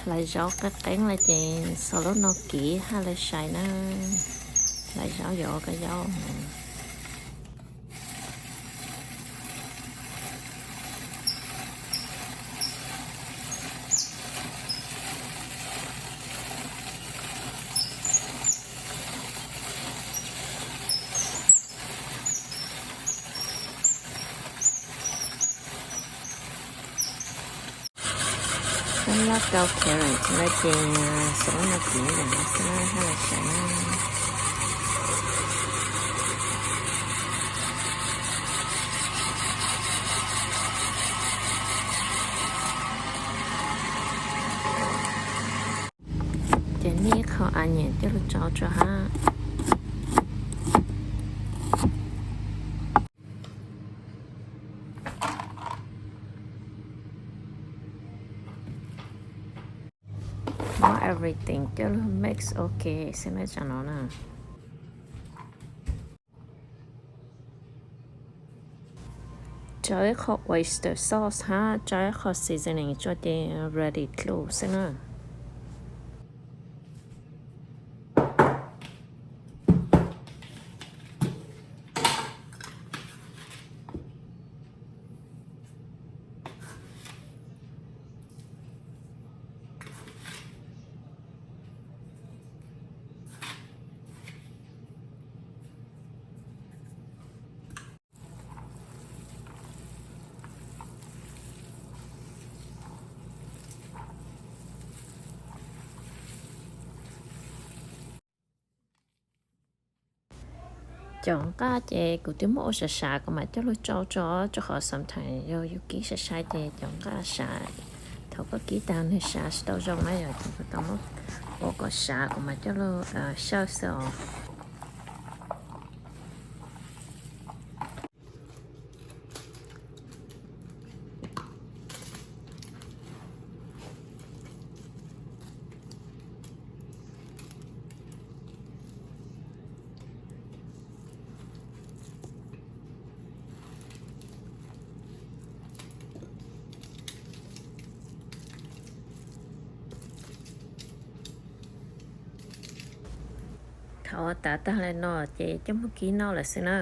Lawv zaub qeeb qeeb lawm ces xuas lub no kiv hab lawv sai na. Lawv zaub yuav ua koj zaub. Lab kau carrot no ces xuas lub no kiv ntawm no xwb hab lawv sai na. Ces nij ib qho onion coj lug tso tso hab. Muab everything coj lug mix ok xwb na tsam no na. Tso ib qho oyster sauce hab tso ib qho seasoning tso ces ready dlua xwb na. Cov nqaj ces kuv twb muab ua sav sav kuv mam coj lug tsau tso, rau qhov sometimes yog yus kib sai sai ces cov nqaj sav, thaum koj kib tag nwg sav tsis tau zoo na yog ces kuv tau muab ua kom sav kuv mam coj lug xyaw xwb os. Thaum tav tag le no ces coj moog kib noj lawm xwb na.